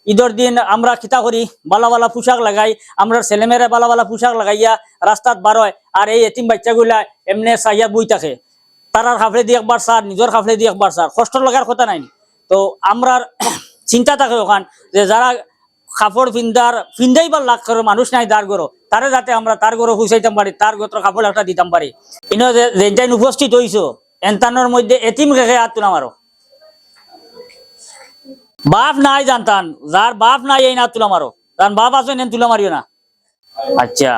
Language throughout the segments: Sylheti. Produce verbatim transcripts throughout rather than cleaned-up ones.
ঈদর দিন আমরা কিতা করি, বালা বালা পোশাক লাগাই, আমরার ছেলেমেয়েরা বালা বালা পোশাক লাগাইয়া রাস্তাত বারয়, আর এই এতিম বাইচ্চাগুলা এমনে চাইয়া বই থাকে। তারার কাপড়েদি একবার চার, নিজর কাপড়েদি একবার চার, কষ্ট লাগার কথা নায় নি? তো আমরার চিন্তা থাকে অখান যে যারা কাপড় ফিন্দার, ফিন্দাইবার লাখ করে মানুষ নাই যার ঘরো, তারে যাতে আমরা তার ঘরো পৌঁছাইতাম পারি, তার গোত্র কাপড় একটা দিতাম পারি। ইনো যে যেনটাইন উপস্থিত অইছো, এনতানোর মধ্যে এতিম কে কে আত তুলা মারো। বাপ নাই জানতাম, যার বাপ নাই এইন আত তুলা মারো, যার বাপ আছইন এইন তুলা মারিও না। আচ্ছা,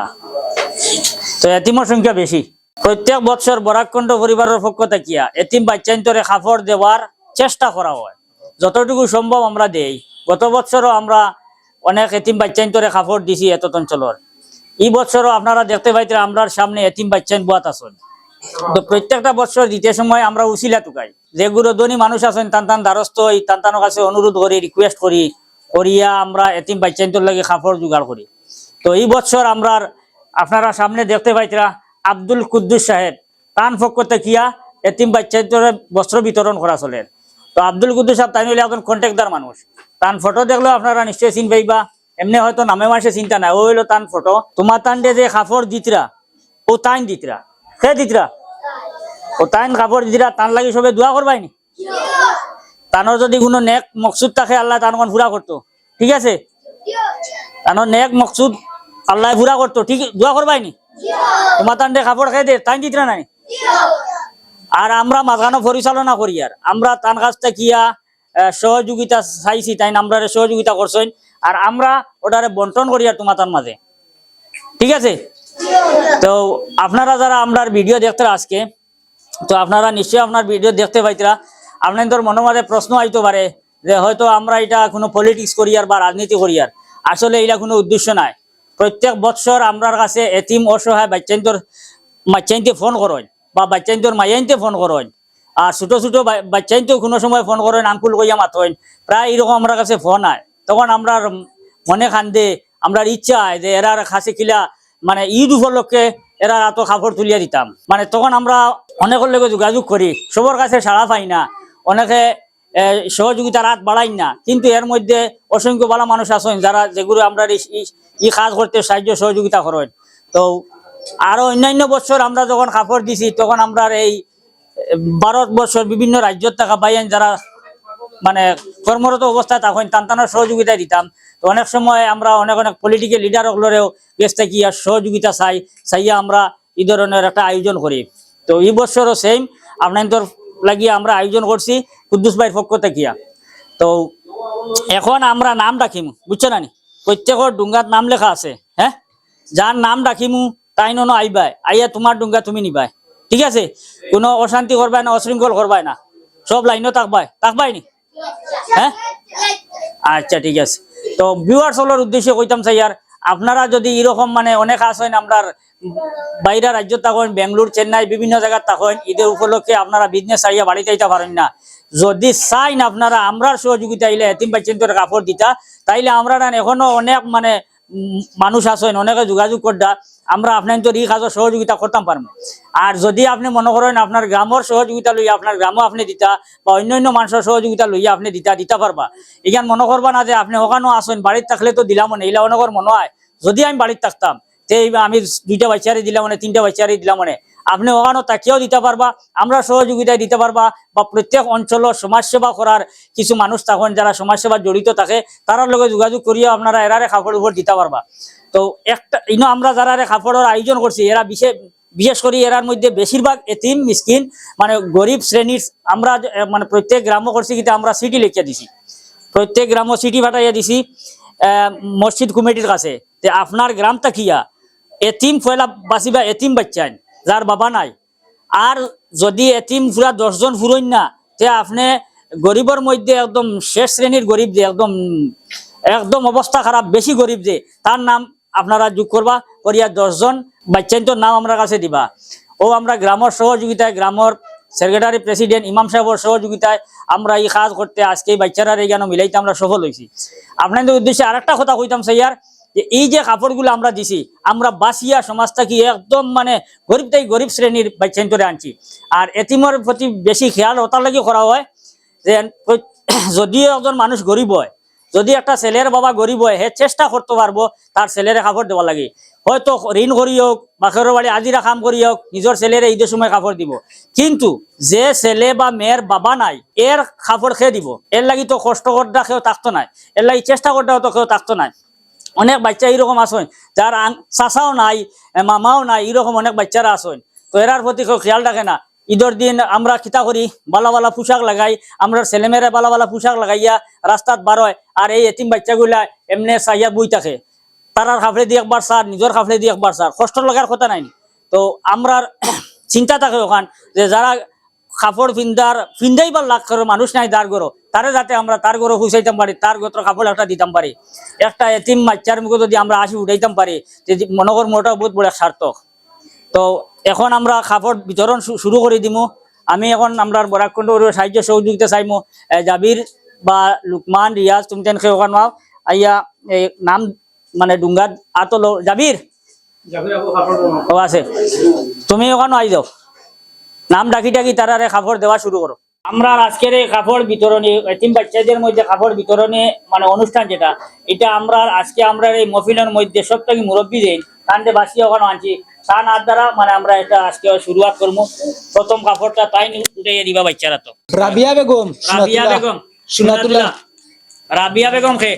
তো এতিমর সংখ্যা বেশি। প্রত্যেক বৎসর বরাক কণ্ঠ পরিবারর পক্ষ থাকিয়া এতিম বাইচ্চাইন্তরে কাপড় দেওয়ার চেষ্টা করা হয়, যতটুকু সম্ভব আমরা দেই। গত বৎসরও আমরা অনেক এতিম বাইচ্চাইন্তরে কাপড় দিছি এতত অঞ্চলর। ই বৎসরও আপনারা দেখতে পাইতরা আমরার সামনে এতিম বাইচ্চাইন বওয়াত আছইন। তো প্রত্যেকটা বৎসর দিতে সময় আমরা উছিলা তুকাই, যেগুলো ধনী মানুষ আছইন তান তান দ্বারস্থ অই, তান তানর কাছে অনুরোধ করি, request করি, করিয়া আমরা এতিম বাইচ্চাইন্তর লাগি কাপড় জোগাড় করি। তো ই বৎসর আমরার, আপনারা সামনে দেখতে পাইতরা আব্দুল কুদ্দুস সাহেব, তান পক্ষ থাকিয়া এতিম বাইচ্চাইন্তরে বস্ত্র বিতরণ করা চলের। তো আব্দুল কুদ্দুস সাহেব তাইন অইলা একজন কন্ট্রাক্টদার মানুষ, তান ফটো দেখলেও আপনারা নিশ্চয়ই চিন পাইবা। এমনে হয়তো নামে মানষে চিনতা নায়, অউ অইলো তান ফটো। তুমাতানরে যে কাপড় দিতরা, অউ তাইন দিতরা। কে দিতরা? অউ তাইন কাপড় দিতরা, তান লাগি সবে দোয়া করবায়নি? তানর যদি কুনু নেক মকসুদ থাকে, আল্লায় তান অখান পুরা করতো, ঠিক আছে? তানর নেক মকসুদ আল্লায় পুরা করতো, ঠিক, দোয়া করবায়নি? তুমাতানরে কাপড় কে দের, তাইন দিতরা নায়? আর আমরা মাঝখানো পরিচালনা করিয়ার, আমরা তান কাছ থাকিয়া আহ, সহযোগিতা চাইছি, তাইন আমরারে সহযোগিতা করছইন, আর আমরা ওটারে বন্টন করিয়ার তুমাতার মাঝে, ঠিক আছে? তো আপনারা যারা আমরার video দেখতরা আজকে, তো আপনারা নিশ্চয়ই আপনার video দেখতে পাইতরা, আপনাইন্তর মনর মাঝে প্রশ্ন আইতো পারে যে হয়তো আমরা ইটা কুনু politics করিয়ার বা রাজনীতি করিয়ার। আসলে ইলা কুনু উদ্দেশ্য নায়। প্রত্যেক বৎসর আমরার কাছে এতিম অসহায় বাইচ্চাইন্তর, বাইচ্চাইন্তে ফোন করইন বা বাইচ্চাইন্তর মাইয়াইন্তে ফোন করইন, আর ছোট ছোট বা-, বাইচ্চাইন্তেও কুনু সময় ফোন করইন, uncle কইয়া মাতইন, প্রায় ইরকম আমরার কাছে ফোন আয়। তখন আমরার মনে কান্দে, আমরার ইচ্ছা অয় যে এরার কাছে কিলা, মানে, ঈদ উপলক্ষে এরার আতো কাপড় তুলিয়া দিতাম। মানে, তখন আমরা অনেকর লগে যোগাযোগ করি, সবর কাছে সাড়া পাই না, অনেকে, এ, সহযোগিতার আত বাড়াইন না, কিন্তু এর মধ্যে অসংখ্য ভালা মানুষ আছইন যারা যেগুলো আমরার ই, ই, ই কাজ করতে সাহায্য সহযোগিতা করইন। তো আরো অন্যান্য বছর আমরা যখন কাপড় দিছি, তখন আমরার এই ভারতবর্ষর বিভিন্ন রাজ্যত থাকা ভাইয়াইন যারা মানে কর্মরত অবস্থায় থাকইন, তান তানর সহযোগিতা দিতাম। তো অনেক সময় আমরা অনেক অনেক political leader অকলরেও গেছ থাকি আর সহযোগিতা চাই, চাইয়া আমরা ই ধরনের একটা আয়োজন করি। তো ই বছরও same আপনাইন্তর লাগি আমরা আয়োজন করছি কুদ্দুস ভাইর পক্ষ থাকিয়া। তো এখন আমরা নাম ডাকিমু, বুঝছো না নি? প্রত্যেকর ডুঙ্গাত নাম লেখা আছে, হ্যাঁ? যার নাম ডাকিমু, তাইন অনো আইবায়, আইয়া তুমার ডুঙ্গা তুমি নিবায়, ঠিক আছে? কুনু অশান্তি করবায় না, অশৃঙ্খল করবায় না, সব লাইনো থাকবায়, থাকবায় নি? হ্যাঁ, আচ্ছা, ঠিক আছে। তো viewers অকলর উদ্দেশ্যে কইতাম চাইয়ার, আপনারা যদি ইরকম মানে অনেক আছইন আমরার বাইরা রাজ্যত থাকইন, বেঙ্গালোর, চেন্নাই, বিভিন্ন জাগাত থাকইন, ঈদর উপলক্ষে আপনারা business ছাড়িয়া বাড়িত আইতা পারইন না, যদি চাইন আপনারা আমরার সহযোগিতা অইলে এতিম বাইচ্চাইন্তরে কাপড় দিতা, তাইলে আমরার এখানো অনেক মানে উম, মানুষ আছইন, অনেকে যোগাযোগ কররা, আমরা আপনাইন্তর ই কাজর সহযোগিতা করতাম পারমু। আর যদি আপনে মনো করইন আপনার গ্রামর সহযোগিতা লইয়া, আপনার গ্রামো আপনে দিতা বা অইন্য অইন্য মানষর সহযোগিতা লইয়া আপনে দিতা, দিতা পারবা। ইখান মনো করবা না যে আপনে হকানো আছইন, বাড়িত থাকলে তো দিলাম অনে, ইলা অনেকর মনো অয়। যদি আমি বাড়িত থাকতাম, তে ইবা আমি দুইটা বাইচ্চারে দিলাম অনে, তিনটা বাইচ্চারে দিলাম অনে। আপনে হকানো থাকিয়াও দিতা পারবা, আমরার সহযোগিতায় দিতা পারবা, বা প্রত্যেক অঞ্চলর সমাজসেবা করার কিছু মানুষ থাকইন, যারা সমাজসেবাত জড়িত থাকে, তারার লগে যোগাযোগ করিয়াও আপনারা এরারে কাপড় উপর দিতা পারবা। তো একটা, ইনো আমরা যারারে কাপড়র আয়োজন করছি, এরা বিশেষ, বিশেষ করি এরার মধ্যে বেশিরভাগ এতিম, মিসকিন, মানে গরিব শ্রেণীর। আমরা যে, এ, মানে প্রত্যেক গ্রামো করছি কিতা, আমরা চিঠি লেখিয়া দিছি, প্রত্যেক গ্রামো চিঠি পাঠাইয়া দিছি, আহ, মসজিদ কমিটির কাছে, যে আপনার গ্রাম থাকিয়া এতিম পয়লা বাঁচিবা, এতিম বাইচ্চাইন, যার বাবা নাই, আর যদি এতিম পুরা দশ জন ফুরইন না, তে আপনে গরিবর মধ্যে একদম শেষ শ্রেণীর গরিব যে, একদম, একদম অবস্থা খারাপ, বেশি গরিব যে, তার নাম আপনারা যোগ করবা, করিয়া দশ জন বাইচ্চাইন্তর নাম আমরার কাছে দিবা। অউ আমরা গ্রামর সহযোগিতায়, গ্রামর secretary, president, ইমাম সাহেবর সহযোগিতায় আমরা ই কাজ করতে আজকে ই বাইচ্চারারে ইখানো মিলাইতে আমরা সফল অইছি। আপনাইন্তর উদ্দেশ্যে আরেকটা কথা কইতাম চাইয়ার, যে এই যে কাপড়গুলা আমরা দিছি, আমরা বাঁচিয়া সমাজ থাকি একদম মানে গরিব থাকি গরিব শ্রেণীর বাইচ্চাইন্তরে আনছি। আর এতিমর প্রতি বেশি খেয়াল অতার লাগি করা অয় যে প্র-, যদিও একজন মানুষ গরিব অয়, যদি একটা ছেলের বাবা গরিব অয়, হে চেষ্টা করতো পারবো তার ছেলেরে কাপড় দেওয়ার লাগি। হয়তো ঋণ করি অউক, বাপর বাড়ি আজিরা কাম করি অউক, নিজর ছেলেরে ইদর সময় কাপড় দিবো। কিন্তু যে ছেলে বা মেয়ের বাবা নাই, এর কাপড় কে দিবো? এর লাগি তো কষ্ট করতা কেউ থাকতো নায়, এর লাগি চেষ্টা করতাও তো কেউ থাকতো নায়। অনেক বাইচ্চা ইরকম আছইন, যার আং-, চাচাও নাই, এ, মামাও নাই, ইরকম অনেক বাইচ্চারা আছইন। তো এরার প্রতি কেউ খেয়াল রাখে না। ইদর দিন আমরা কিতা করি, বালা বালা পোশাক লাগাই, আমরার ছেলেমেয়েরে বালা বালা পোশাক লাগাইয়া রাস্তাত বারয়, আর এই এতিম বাইচ্চাগুলা এমনে চাইয়া বই থাকে। তারার কাপড়েদি একবার চার, নিজর কাপড়েদি একবার চার, কষ্ট লাগার কথা নায় নি? তো আমরার চিন্তা থাকে অখান যে যারা কাপড় ফিন্দার, ফিন্দাইবার লাখ করে মানুষ নাই তার ঘরো, তারে যাতে আমরা তার ঘরো পৌঁছাইতাম পারি, তার গোত্র কাপড় একটা দিতাম পারি, একটা এতিম বাইচ্চার মুখো যদি আমরা হাসি উঠাইতাম পারি, তে মনো করমু ওটাও বহুত বড় এক সার্থক। তো এখন আমরা কাপড় বিতরণ শু-, শুরু করি দিমু। আমি এখন আমরার বরাক কণ্ঠ পরিবারর সাহায্য সহযোগিতা চাইমু। এ, জাবির বা লুকমান, রিয়াজ, তুমি তেন কেউ অখানো আও, আইয়া এই নাম মানে ডুঙ্গাত আতলো জাবির। ও আছে, তুমি অখানো আই যাও, নাম ডাকি ডাকি তারারে কাপড় দেওয়া শুরু করো। আমরার আজকের এই কাপড় বিতরণী, এতিম বাইচ্চাদের মধ্যে কাপড় বিতরণী মানে অনুষ্ঠান যেটা, ইটা আমরার আজকে আমরার এই মহফিলর মধ্যে সব থাকি মুরব্বি যেইন, তানরে বাছিয়া অখানো আনছি, তান হাত দ্বারা মানে আমরা এটা আজকে শুরুয়াত করমু। প্রথম কাপড়টা তাইন উঠাইয়া দিবা বাইচ্চারা তো। রাবিয়া বেগম, রাবিয়া সুনাতুল্লাহ। বেগম, সুনাতুল্লাহ। সুনাতুল্লাহ। রাবিয়া বেগম কে?